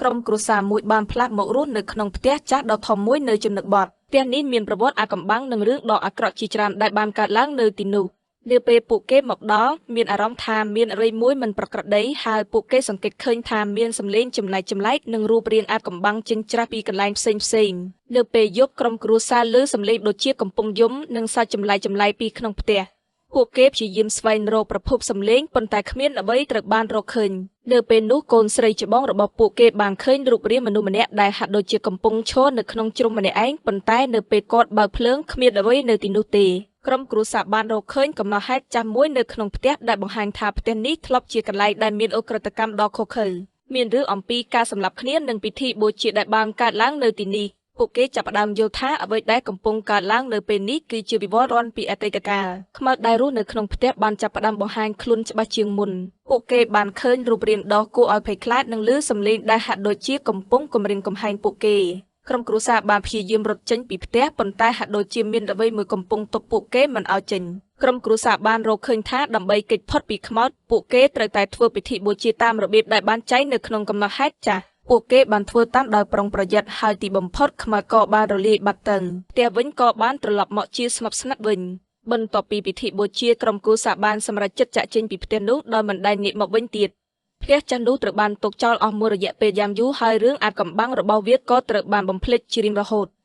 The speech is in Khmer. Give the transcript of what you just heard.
ក្រុមគ្រួសារមួយបានផ្លាស់មករស់នៅក្នុងផ្ទះចាស់ដ៏ធំមួយនៅជនបទផ្ទះនេះមានប្រវត្តិអាថ៌កំបាំងនិងរឿងដ៏អាក្រក់ជាច្រើនដែលបានកើតឡើងនៅទីនោះនាពេលពួកគេមកដល់មានអារម្មណ៍ថាមានអ្វីមួយមិនប្រក្រតីហើយពួកគេសង្កេតឃើញថាមានសំឡេងចម្លែកៗនិងរូបរាងអាថ៌កំបាំងចេញច្រាស់ពីកន្លែងផ្សេងៗនៅពេលយប់ក្រុមគ្រួសារឮសំឡេងដូចជាកំពុងយំនិងសើចចម្លែកៗពីក្នុងផ្ទះ ពួកគេព្យាយាមស្វែងរកប្រភពសំឡេងប៉ុន្តែគ្មានអ្វីត្រូវបានរកឃើញនៅពេលនោះកូនស្រីច្បងរបស់ពួកគេបានឃើញរូបរាងមនុស្សម្នាក់ដែលហាក់ដូចជាកំពុងឈរនៅក្នុងជ្រុំម្នាក់ឯងប៉ុន្តែនៅពេលគាត់បើកភ្លើងគ្មានអ្វីនៅទីនោះទេក្រុមគ្រួសារបានរកឃើញកំណត់ហេតុចាស់មួយនៅក្នុងផ្ទះដែលបង្ហាញថាផ្ទះនេះធ្លាប់ជាកន្លែងដែលមានឧក្រិដ្ឋកម្មដ៏ឃោរឃៅមានរឿងអំពីការសម្លាប់គ្នានិងពិធីបូជាដែលបានកើតឡើងនៅទីនេះ ពួកគេចាប់ផ្ដើមយល់ថាអ្វីដែលកំពុងកើតឡើងនៅពេលនេះគឺជាវិវត្តន៍ពីអតីតកាលខ្មោចដែលរស់នៅក្នុងផ្ទះបានចាប់ផ្ដើមបង្ហាញខ្លួនច្បាស់ជាងមុនពួកគេបានឃើញរូបរាងដ៏គួរឲ្យភ័យខ្លាចនិងឮសំឡេងដែលហាក់ដូចជាកំពុងគំរាមកំហែងពួកគេក្រុមគ្រួសារបានព្យាយាមរត់ចេញពីផ្ទះប៉ុន្តែហាក់ដូចជាមានអ្វីមួយកំពុងទប់ពួកគេមិនឲ្យចេញក្រុមគ្រួសារបានរកឃើញថាដើម្បីគេចផុតពីខ្មោចពួកគេត្រូវតែធ្វើពិធីបូជាតាមរបៀបដែលបានចែងនៅក្នុងកំណត់ហេតុចាស់ ពួកគេបានធ្វើតាមដោយប្រុងប្រយ័ត្នហើយទីបំផុតខ្មោចក៏បានរលាយបាត់ទៅផ្ទះវិញក៏បានត្រឡប់មកជាស្ងប់ស្ងាត់វិញបន្ទាប់ពីពិធីបូជាក្រុមគ្រួសារបានសម្រេចចិត្តចាកចេញពីផ្ទះនោះដោយមិនដែលងាកមកវិញទៀតផ្ទះចាស់នោះត្រូវបានទុកចោលអស់មួយរយៈពេលយ៉ាងយូរហើយរឿងអាថ៌កំបាំងរបស់វាក៏ត្រូវបានបំភ្លេចជារៀងរហូត។